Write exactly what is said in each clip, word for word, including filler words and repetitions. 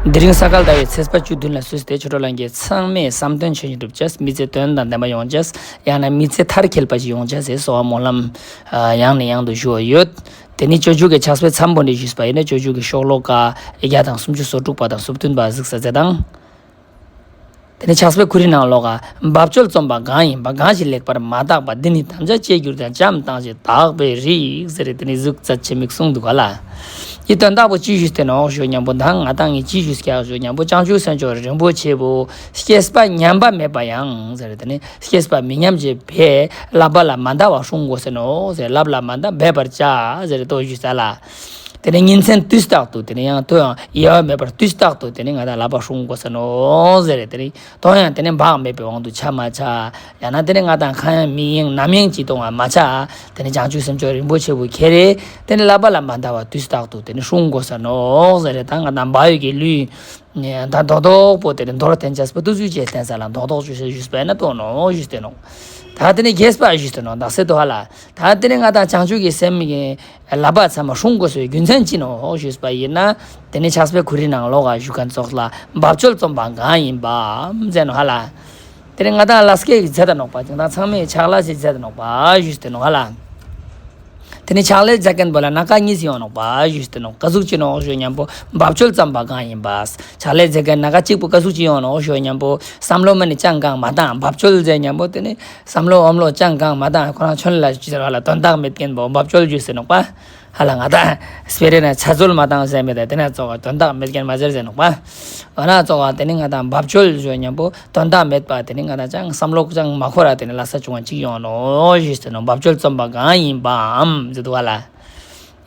དེ་རིང་ས་ག་ཟླ་བའི་ཚེས་པ་བཅུ་བདུན་ལ་སུས་ཏེ་ཆོས་གྲོགས་ལྷན་རྒྱས་ཚང་མས་བསམ་དོན་ཆོས་བཞིན་འགྲུབ་ཅེས། མི་ཚེ་དོན་དང་ལྡན་པ་ཡོང་ཅེས། ཡང་ན་མི་ཚེ་མཐར་འཁྱོལ་བ་ཞིག་ཡོང་ཅེས་ཟེར་གསོལ་བ་སྨོན་ལམ་ཡང་ནས་ཡང་དུ་ཞུ་བ་ཡོད། དེ་ནི་སྤྱོད་འཇུག་གི་ཕྱག་དཔེ་མཚམས་པོ་ནས་ཞུས་པ་ཡིན་ན། སྤྱོད་འཇུག་གི་ཤོ་ལོ་ཀ་བརྒྱ་དང་སུམ་ཅུ་སོ་དྲུག་པ་དང་སོ་བདུན་པ་གཟིགས་ས་མཛད་དང་། དེ་ནི་ཕྱག་དཔེ་ཁོ་རའི་ནང་ལོགས་ཀ་འབབ་ཆོལ་རྩོམ་པ་གང་ཡིན་པ། གང་ཞིག་ལེགས་པར་མ་བརྟགས་པ། འདི་ནི་དམ་བཅའ་བཅས་འགྱུར་ཀྱང་། བྱམས་བཏང་ཞིང་བརྟག་པའི་རིགས་ཟེར་དེ་ནི་གཟུགས་མཛད་ཆེ་མིག་གསུངས་འདུག་ག་ལེ། འི་དོན་དག་པོ་ཅི་ཞུས་ཏེ་ནོག་ཞུ་ཉམ་པོ། ད་ང་དང་ངི་ཅི་ཞུས་ཀྱག་ཞུ་ཉམ་པོ། བྱང་ཆུབ་སེམས་མཆོག་རིན་པོ་ཆེ་བོ་སྐྱེས་པ་ཉམས་པ་མེད་པ་ཡང་ཟེར་དེ་ནི་སྐྱེས་པ་མི་ཉམས་ཅེས་པའི་བསླབ་པ་ལ་མ་འདའ་བ་སྲུང་དགོས་ས་ནོག་ཟེར། བསླབ་ལ་མ་འདའ་འབད་པར་བྱ་ཟེར་དོ་ཞུས་ས་ལེ། དེ་ནི་ཉིན་མཚན་དུས་རྟག་ཏུ་དེ་ནི་ཡང་དུ་ཡང་ཡལ་བ་མེད་པར་དུས་རྟག་ཏུ་དེ་ནི་ང་དང་བསླབ་པ་སྲུང་དགོས་ས་ནོག་ཟེར། དེ་ནི་དོ་ཡང་དེ་ནི་བག་མེད་པའི་དབང་དུ་ཆ་མ་ཆ། ཡང་ན་དེ་ནི་ང་དང་ཁ་ཡང་མིག་ཡེངས་རྣམ་གཡེང་ཅིག་གཏོང་བ་མ་ཆ། དེ་ནི་བྱང་ཆུབ་སེམས་མཆོག་རིན་པོ་ཆེ་བོ་ཁྱེར་རེ་དེ་ནི་བསླབ་པ་ལ་མ་འདའ་བ་དུས་རྟག་ཏུ་དེ་ནི་སྲུང་དགོས་ས་ནོག་ཟེར། ད་ང་དང་བག་ཡོད་ཀྱི་ལུས་ད་རྡོག་རྡོག་པོ་དེ་ནི་མདོར་བསྟན་ཅེས་པོ་ཏུ་ཟུག་ཅེས་བསྟན་ས་ལ་རྡོག་རྡོག་ཅུ་ཞེས་ཞུས་པ་ཡིན་ན་དོ་ནོག་ཞུས་ཏེ་ནོག། ད་དེ་ནི་རྒྱས་པ་ཞུས་ཏེ་ནོག། དག་ས་དོ་ཧ་ལེ། ད་དེ་ནི་ང་དང་བྱང་ཆུབ་ཀྱི་སེམས་ཀྱི་བསླབ་པ་ཚང་མ་སྲུང་དགོས་སའི་རྒྱུ་མཚན་ཅི་ནོག་ཞུས་པ་ཡིན་ན། དེ་ནི་ཕྱག་དཔེ་ཁོ་རའི་ནང་ལོགས་ཀ་ཞུ་མཁན་ཙོགས་ལ་འབབ་ཆོལ་རྩོམ་པ་གང་ཡིན་པ་ཟེར་ནོག་ཧ་ལེ། དེ་ནི་ང་དང་ལས་ཀ་ཞིག་མཛད་ད་ནོག་པ། ཅིག་དང་ཚང་མས་ཕྱག་ལས་ཞིག་མཛད་ད་ནོག་པ་ཞུས་ཏེ་ནོག་ཧ་ལེ། དེ་ནི་ཕྱག་ལས་མཛད་མཁན་པོ་ལ་སྣ་ཁ་གཉིས་ཡོང་ནོག་པ་ཞུས་ཏེ་ནོག། ག་ཟུག་ཅིག་ནོག་ཞུ་ཉམ་པོ། འབབ་ཆོལ་རྩོམ་པ་གང་ཡིན་པ། ཕྱག་ལས་མཛད་མཁན་སྣ་ཁ་གཅིག་པོ་ག་ཟུག་ཅིག་ཡོང་ནོག་ཞུ་ཉམ་པོ། བསམ་བློ་མ་ནི་ཅང་གང་མ་བཏང་། འབབ་ཆོལ་ཟེར་ཉམ་པོ་དེ་ནི་བསམ་བློ་འོམ་བློ་ཅང་གང་མ་བཏང་། ཁོ་རང་ཆོན་ལ་ཅི་ཟེར་བ་ལ་དོན་དག་མེད་མཁན་པོ་འབབ་ཆོལ་ཞུས་ཟེར་ནོག་པ། ཧ་ལེ། ང་དང་སྤེ་ར་ན་ཆ་ཚོལ་མ་བཏང་ཟེར་མེད་ད། དེ་ན་ཙོགས་དོན་དག་མེད་མཁན་མ་ཟེར་ཟེར་ནོག་པ། འོ་ན་ཙོགས་དེ་ནི་ང་དང་འབབ་ཆོལ་ཞུ་ཉམ་པོ་དོན་དག་མེད་པ། དེ་ནི་ང་དང་ཅང་བསམ་བློ་ཅང་མ་འཁོར་ར་དེ་ནི་ལས་ཀ་བྱུང་བ་ཅིག་ཡོང་ནོག་ཞུས་ཏེ་ནོག། འབབ་ཆོལ་རྩོམ་པ་གང་ཡིན་པའམ་ཟེར་འདུག་ཧ་ལེ།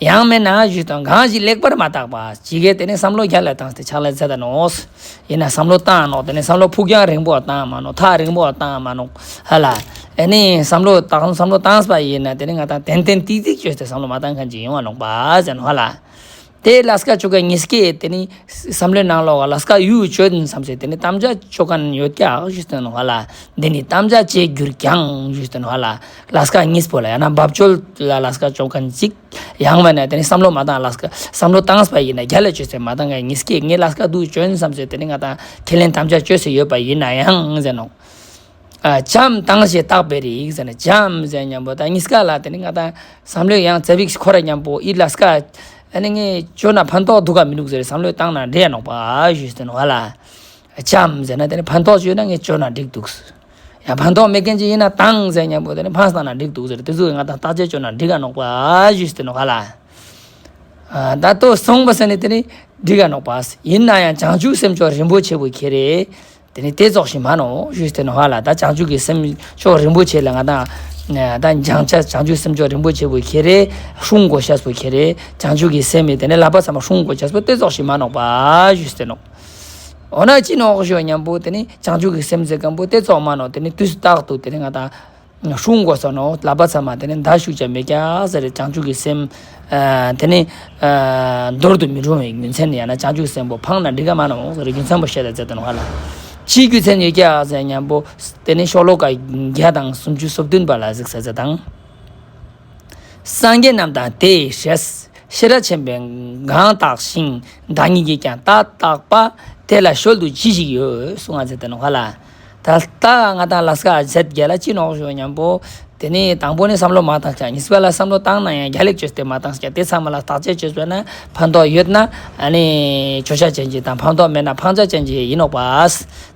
ཡང་མིན་ན་ཞུས་ཏེ་ནོག། གང་ཞིག་ལེགས་པར་མ་བརྟགས་པ། ཅིག་གིས་དེ་ནི་བསམ་བློ་རྒྱལ་ལ་བཏང་སྟེ་ཕྱག་ལས་མཛད་ད་ནོག། ཡིན་ན་བསམ་བློ་བཏང་ནོག། དེ་ནི་བསམ་བློ་ཕུགས་རྒྱང་རིང་པོ་བཏང་མ་ནོག། ཐག་རིང་པོ་བཏང་མ་ནོག་ཧ་ལེ། ཨ་ནི་བསམ་བློ་བཏང་བསམ་བློ་བཏང་པ་ཡིན་ན་དེ་ནི་ང་དང་ཏན་ཏན་ཏིག་ཏིག་བཅོས་ཏེ་བསམ་བློ་མ་བཏང་མཁན་ཅིག་ཡོང་བ་ནོག་པ་ཟེར་ནོག་ཧ་ལེ། དེ་ལས་ཀ་བཅོ་མཁན་ཉིས་ཀས་དེ་ནི་བསམ་བློའི་ནང་ལོགས་ལ་ལས་ཀ་ཡུ་བཅོ་ཡིན་བསམ་སེ་དེ་ནི་དམ་བཅའ་བཅོ་མཁན་ཡོད་ཀྱག་ཞུས་ཏེ་ནོག་ཧ་ལེ། འདི་ནི་དམ་བཅའ་བཅས་འགྱུར་ཀྱང་ཞུས་ཏེ་ནོག་ཧ་ལེ། ལས་ཀ་གཉིས་པོ་ལ་ཡང་ན་འབབ་ཆོལ་ལ་ལས་ཀ་བཅོ་མཁན་ཅིག། ཡང་མིན་ན་དེ་ནི་བསམ་བློ་མ་བཏང་ལས་ཀ་བསམ་བློ་བཏང་པ་ཡིན་ན་རྒྱལ་ལ་བཅོས་ཏེ་མ་བཏང་མཁན་ཉིས་ཀས་ངས་ལས་ཀ་འདུག་བཅོ་ཡིན་བསམ་སེ་དེ་ནི་ང་དང་ཁས་ལེན་དམ་བཅའ་བཅོས་ཏེ་ཡོད་པ་ཡིན་ན་ཡང་ཟེར་ནོག། ཨ་བྱམས་བཏང་ཞིང་བརྟག་པའི་རིགས་ཟེར་ན། བྱམས་ཟེར་ཉམ་པོ་ད་ཉིས་ཀ་ལ་དེ་ནི་ང་དང་བསམ་བློ་ཡང་ཙ་པིག་འཁོར་ར་ཉམ་པོ་འི་ལས་ཀ་ཨ་ནི་ངས་བཅོ་ན་ཕན་ཐོགས་འདུག་ག་མི་འདུག་ཟེར་བསམ་བློ་བཏང་ན་འགྲིག་ནོག་པ་ཞུས་ཏེ་ནོག་ཧ་ལེ། བྱམས་ཟེར་ན་དེ་ནི་ཕན་ཐོགས་ཡོད་ན་ངས་བཅོ་ན་འགྲིག་འདུག། ཡང་ཕན་ཐོགས་མེད་མཁན་ཅིག་ཡིན་ན་བཏང་ཟེར་ཉམ་པོ་དེ་ནི་ཕངས་བཏང་ན་འགྲིག་འདུག་ཟེར། དེ་ཚོ་ང་དང་བརྟག་དཔྱད་བཅོ་ན་འགྲིག་ག་ནོག་པ་ཞུས་ཏེ་ནོག་ཧ་ལེ། ཨ་ད་ལྟོས་སོང་པ་ཟེར་ནི་དེ་ནི་འགྲིག་ག་ནོག་པ། ཡིན་ན་ཡང་བྱང་ཆུབ་སེམས་མཆོག་རིན་པོ་ཆེ་བོ་ཁྱེར་རེ་དེ་ནི་དེ་ཙོགས་ཤིག་མ་ནོག་ཞུས་ཏེ་ནོག་ཧ་ལེ། ད་བྱང་ཆུབ་ཀྱི་སེམས་མཆོག་རིན་པོ་ཆེ་ལ་ང་དང་ད་སྦྱང་ཆ་བྱང་ཆུབ་སེམས་མཆོག་རིན་པོ་ཆེ་བོ་ཁྱེར་རེ་སྲུང་དགོས་ཤེས་པོ་ཁྱེར་རེ་བྱང་ཆུབ་ཀྱི་སེམས་མི་དེ་ནི་བསླབ་པ་ཚང་མ་སྲུང་དགོས་ཤེས་པོ་དེ་ཙོགས་ཤིག་མ་ནོག་པ་ཞུས་ཏེ་ནོག། འོ་ན་ཅི་ནོག་ཞུ་ཉམ་པོ་དེ་ནི་བྱང་ཆུབ་ཀྱི་སེམས་ཟེར་མཁན་པོ་དེ་ཙོགས་མ་ནོག། དེ་ནི་དུས་རྟག་ཏུ་དེ་ནི་ང་དང་སྲུང་དགོས་ས་ནོག། བསླབ་པ་ཚང་མ་དེ་ནི་འདའ་ཤུགས་ཀྱང་མེད་ཀྱག་ཟེར། བྱང་ཆུབ་ཀྱི་སེམས་ཨ་དེ་ནི་ཨ་འདོར་དུ་མི་རུང་བའི་རྒྱུ་མཚན་ཡང་ན་བྱང་ཆུབ་སེམས་པོ་ཕངས་ན་འགྲིག་ག་མ་ནོག་ཟེར་རྒྱུ་མཚན་པོ་བཤད་ད་མཛད་དེ་ནོག་ཧ་ལེ། ཅིའི་རྒྱུ་མཚན་ཡོད་ཀྱག་ཟེར་ཉམ་པོ་དེ་ནི་ཤོ་ལོ་ཀ་བརྒྱ་དང་སུམ་ཅུ་སོ་བདུན་པ་ལ་གཟིགས་ས་མཛད་དང་། སངས་རྒྱས་རྣམས་དང་དེ་ཡི་སྲས། ཤེས་རབ་ཆེན་པོས་གང་བརྟགས་ཤིང་། བདག་ཉིད་ཀྱིས་ཀྱང་ད་བརྟགས་པ། དེ་ལ་བཤོལ་དུ་ཅི་ཞིག་ཡོད་གསུངས་ཏེ་མཛད་དེ་ནོག་ཧ་ལེ། ད་ལྟ་ང་དང་ལས་ཀ་མཛད་རྒྱུ་ལ་ཅི་ནོག་ཞུ་ཉམ་པོ། དེ་ནི་དང་པོ་ནི་བསམ་བློ་མ་བཏང་ཀྱག། གཉིས་པ་ལ་བསམ་བློ་བཏང་ན་ཡང་རྒྱལ་ལ་བཅོས་ཏེ་མ་བཏང་ཀྱག། དེ་ཚང་མ་ལ་བརྟག་དཔྱད་བཅོས་པ་ན་ཕན་ཐོགས་ཡོད་ན་ཨ་ནི་བརྗོད་བྱ་ཅན་ཅིག་དང་ཕན་ཐོགས་མེད་ན་ཕངས་བྱ་ཅན་ཅིག་ཡིན་ནོག་པ།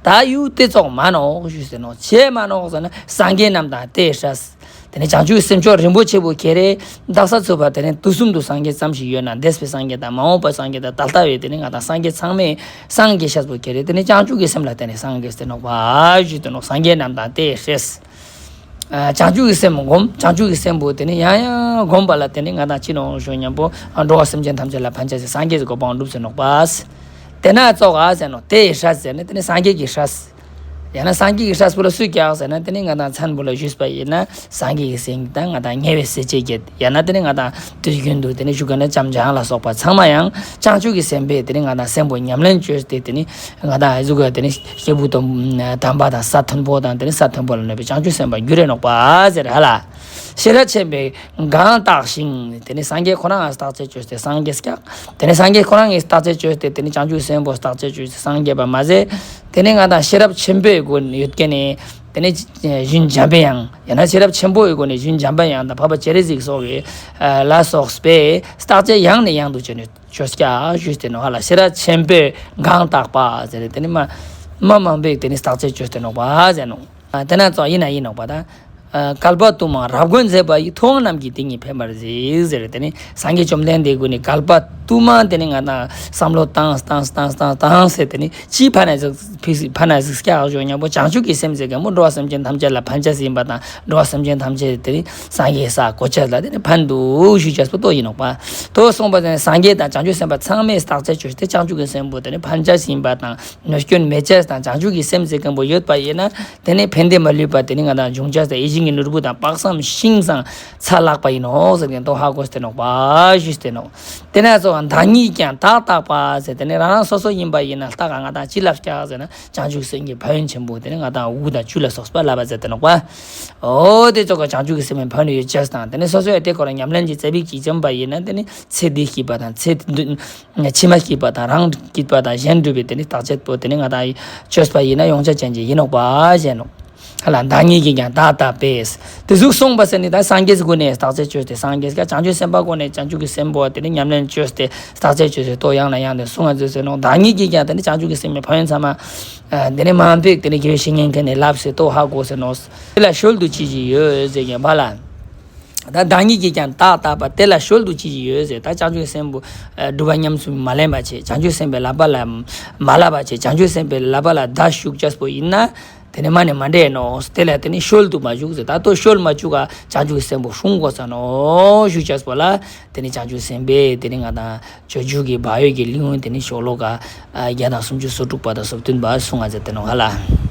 ད་ཡུལ་དེ་ཙོགས་མ་ནོག་ཞུས་ཏེ་ནོག། ཅི་མ་ནོག་ཟེར་ན་སངས་རྒྱས་རྣམས་དང་དེ་ཡི་སྲས། དེ་ནི་བྱང་ཆུབ་སེམས་མཆོག་རིན་པོ་ཆེ་བོ་ཁྱེར་རེ་བདག་ས་ཚུགས་པ་དེ་ནི་དུས་གསུམ་དུ་སངས་རྒྱས་ཙམ་ཞིག་ཡོད་ན་འདས་པའི་སངས་རྒྱས་དང་མ་འོངས་པའི་སངས་རྒྱས་དང་ད་ལྟ་བའི་དེ་ནི་ང་དང་སངས་རྒྱས་ཚང་མས་སངས་རྒྱས་ཤེས་པོ་ཁྱེར་རེ་དེ་ནི་བྱང་ཆུབ་ཀྱི་སེམས་ལ་བརྟེན་ནས་སངས་རྒྱས་ཏེ་ནོག་པ་ཞུས་ཏེ་ནོག། སངས་རྒྱས་རྣམས་དང་དེ་ཡི་སྲས། ཨ་བྱང་ཆུབ་ཀྱི་སེམས་སྒོམ། བྱང་ཆུབ་ཀྱི་སེམས་པོ་དེ་ནི་ཡང་ཡང་སྒོམ་པ་ལ་དེ་ནི་ང་དང་ཅི་ནོག་ཞུ་ཉམ་པོ་འགྲོ་བ་སེམས་ཅན་ཐམས་ཅད་ལ་ཕན་ཆ་སེ་སངས་རྒྱས་ཀྱི་གོ་འཕང་འགྲུབ་ཟེར་ནོག་པ། དེ་ན་ཙོགས་ཟེར་ནོག། དེ་ཡི་སྲས་ཟེར་ན་དེ་ནི་སངས་རྒྱས་ཀྱི་སྲས། ཡང་ན་སངས་རྒྱས་ཀྱི་སྲས་པོ་ལ་སུ་ཀྱག་ཟེར་ན་དེ་ནི་ང་དང་མཚན་པོ་ལ་ཞུས་པ་ཡིན་ན་སངས་རྒྱས་ཀྱི་སེང་དང་ང་དང་ཉེ་བའི་སྲས་བཅས་བརྒྱད། ཡང་ན་དེ་ནི་ང་དང་དུས་རྒྱུན་དུ་དེ་ནི་བཞུགས་མཁན་ནི་བྱམས་སྤྱོད་ལ་སོགས་པ་ཚང་མ་ཡང་བྱང་ཆུབ་ཀྱི་སེམས་དཔའི་དེ་ནི་ང་དང་སེམས་པོ་ཉམས་ལེན་བཅོས་ཏེ་དེ་ནི་ང་དང་གཟུགས་ཀ་དེ་ནི་སྐྱེས་བུ་དམ་པ་དང་ས་མཐོན་པོ་དང་དེ་ནི་ས་མཐོན་པོ་ལ་གནས་པའི་བྱང་ཆུབ་སེམས་དཔའ་འགྱུར་རེ་ནོག་པ་ཟེར་ཧ་ལེ། ཤེས་རབ་ཆེན་པོས་གང་བརྟགས་ཤིང་། དེ་ནི་སངས་རྒྱས་ཁོ་རང་ང་བརྟག་དཔྱད་བཅོས་ཏེ་སངས་རྒྱས་སྐྱག་དེ་ནི་སངས་རྒྱས་ཁོ་རང་ངི་བརྟག་དཔྱད་བཅོས་ཏེ་དེ་ནི་བྱང་ཆུབ་སེམས་དཔའ་བོ་བརྟག་དཔྱད་བཅོས་ཏེ་སངས་རྒྱས་པ་མ་ཟད། དེ་ནི་ང་དང་ཤེས་རབ་ཆེན་པོའི་སྒོ་ནས་ཡོད་མཁན་ནི་དེ་ནི་རྗེ་འཇམ་པའི་དབྱངས་ཡང་ན་ཤེས་རབ་ཆེན་པོའི་སྒོ་ནས་རྗེ་འཇམ་པའི་དབྱངས་དང་འཕགས་པ་སྤྱན་རས་གཟིགས་སོགས་ཀྱི་ལ་སོགས་པས་བརྟག་དཔྱད་ཡང་ནས་ཡང་དུ་བཅོས་ནས་བཅོས་སྐྱག་ཞུས་ཏེ་ནོག་ཧ་ལ། ཤེས་རབ་ཆེན་པོས་གང་བརྟགས་པ་ཟེར་ཏེ་དེ་ནི་མ་མ་མང་པོས་དེ་ནི་བརྟག་དཔྱད་བཅོས་ཏེ་ནོག་པ་ཟེར་ནོག་དེ་ན་ཙོགས་ཡིན་ན་ཡིན་ནོག་པ་ད། བསྐལ་པ་དུ་མར་རབ་དགོངས་མཛད་པ་ཡི། ཐུབ་དབང་རྣམས་ཀྱིས་དེ་ཉིད་ཕན་པར་གཟིགས་ཟེར་ཏེ་ནི་སངས་རྒྱས་བཅོམ་ལྡན་འདས་ཀུན་ནི་བསྐལ་པ་དུ་མ་དེ་ནི་ང་དང་བསམ་བློ་བཏང་བཏང་བཏང་བཏང་བཏང་ཟེར་ཏེ་ནི་ཅི་ཕན་ན་ཟིག་ཕན་ན་ཟིག་སྐྱག་ཞུ་ཉམ་པོ་བྱང་ཆུབ་ཀྱི་སེམས་ཟེར་མཁན་པོ་འགྲོ་བ་སེམས་ཅན་ཐམས་ཅད་ལ་ཕན་ཆ་ཡིན་པ་དང་འགྲོ་བ་སེམས་ཅན་ཐམས་ཅད་དེ་ནི་སངས་རྒྱས་ས་གོ་ཆ་ལ་དེ་ནི་ཕན་འདུག་ཞུ་ཆ་སྤོ་ཏོ་ཡིན་ནོག་པ། དོ་གསུངས་པ་དེ་ནི་སངས་རྒྱས་དང་བྱང་ཆུབ་སེམས་དཔའ་ཚང་མས་བརྟག་དཔྱད་བཅོས་ཏེ་བྱང་ཆུབ་ཀྱི་སེམས་པོ་དེ་ནི་ཕན་ཆ་ཡིན་པ་དང་ནོར་སྐྱོན་མེད་ཆ་དང་བྱང་ཆུབ་ཀྱི་སེམས་ཟེར་མཁན་པོ་ཡོད་པ་ཡིན་ན། དེ་ནི་ཕན་བདེ་མ་ལུས་པ་དེ་ནི་ང་དང་འབྱུང་ཆ་ཡིད་བཞིན་གྱི་ནོར་བུ་དང་དཔག་བསམ་ཤིང་སང་ཚ་ལག་པ་ཡིན་ནོག་ཟེར་མཁན་དོ་ཧ་གོ་སྟེ་ནོག་པ་ཞུས་ཏེ་ནོག་དེ་ན་ཙོགས་བདག་ཉིད་ཀྱང་བདག་བརྟགས་པ་ཟེར་དེ་ནི་རང་རང་སོ་སོ་ཡིན་པ་ཡིན་ན་ལྟ་ག་ང་དང་ཅི་ལབ་སྐྱག་ཟེར་ན་བྱང་ཆུབ་སེམས་ཀྱི་ཕན་ཡོན་ཆེན་པོ་དེ་ནི་ང་དང་དབུགས་དང་ཆུ་ལ་སོགས་པ་ལབ་པ་ཟེར་ཏེ་ནོག་པ། འོ་དེ་ཙོགས་ཀ་བྱང་ཆུབ་ཀྱི་སེམས་ཕན་ཡོན་ཡོད་ཆ་དང་དེ་ནི་སོ་སོ་ཡ་དེ་ཁོ་རང་ཉམས་ལེན་གྱི་རྩ་བིག་གི་ཅམ་པ་ཡིན་ན་དེ་ནི་ཚེ་འདི་སྐྱིད་པ་དང་ཚེ་འདི་ཕྱི་མ་སྐྱིད་པ་དང་རང་སྐྱིད་པ་དང་གཞན་སྒྲུབ་པའི་དེ་ནི་བརྟག་དཔྱད་པོ་དེ་ནི་ང་དང་བཅོས་པ་ཡིན་ན་ཡོང་ཆ་ཅན་གྱི་ཡིན་ནོག་པ་ཞེས་ནོག་ཧ་ལ། བདག་ཉིད་ཀྱིས་ཀྱང་བདག་བརྟགས་པས། དེ་ཟུག་གསུངས་པ་ཟེར་ནི་ད་སངས་རྒྱས་སྒོ་ནས་བརྟག་དཔྱད་བཅོས་ཏེ་སངས་རྒྱས་ཀྱང་བྱང་ཆུབ་སེམས་དཔའ་སྒོ་ནས་བྱང་ཆུབ་ཀྱི་སེམས་པོ་དེ་ནི་ཉམས་ལེན་བཅོས་ཏེ་བརྟག་དཔྱད་བཅོས་ཏེ་དོ་ཡང་ན་ཡང་དེ་གསུང་ང་མཛད་ཟེར་ནོག་བདག་ཉིད་ཀྱིས་ཀྱང་དེ་ནི་བྱང་ཆུབ་ཀྱི་སེམས་ཀྱི་ཕན་ཡོན་ཚང་མ་དེ་ནི་མང་པོས་དེ་ནི་དགེ་བའི་བཤེས་གཉེན་མཁན་ནས་ལབ་ཟེར་དོ་ཧ་གོ་ཟེར་ནོག་དེ་ལ་སྲོལ་དུ་ཅི་ཞིག་ཡོད་ཟེར་གྱིན་པ་ལ། ད་བདག་ཉིད་ཀྱིས་ཀྱང་བདག་བརྟགས་པ་དེ་ལ་སྲོལ་དུ་ཅི་ཞིག་ཡོད་ཟེར། ད་བྱང་ཆུབ་སེམས་པོ་སྒྲུབ་པ་ཉམས་སུ་མ་ལེན་པ་བྱས། བྱང་ཆུབ་སེམས་དཔའི་བསླབ་པ་ལ་མ་བསླབ་པ་བྱས། བྱང་ཆུབ་སེམས་དཔའི་བསླབ་པ་ལ་བརྡ་ཞུགས་ཅེས་པོ་ཡིན་ན། དེ་ནི་མ་ནི་མ་འདྲེས་ནོག་དེ་ལ་དེ་ནི་སྲོལ་དུ་མ་ཞུགས་ཟེར། ད་དོ་སྲོལ་མ་བཅུག་ག་བྱང་ཆུབ་སེམས་པོ་སྲུང་དགོས་ས་ནོག་ཞུ་ཅེས་པོ་ལ། དེ་ནི་བྱང་ཆུབ་སེམས་དཔའི་དེ་ནི་ང་དང་སྤྱོད་འཇུག་གི་བག་ཡོད་ཀྱི་གླེང་བརྙན་དེ་ནི་ཤོ་ལོ་ཀ་བརྒྱ་དང་སུམ་ཅུ་སོ་དྲུག་པ་དང་སོ་བདུན་པ་གསུང་ང་མཛད་དེ་ནོག་ཧ་ལ།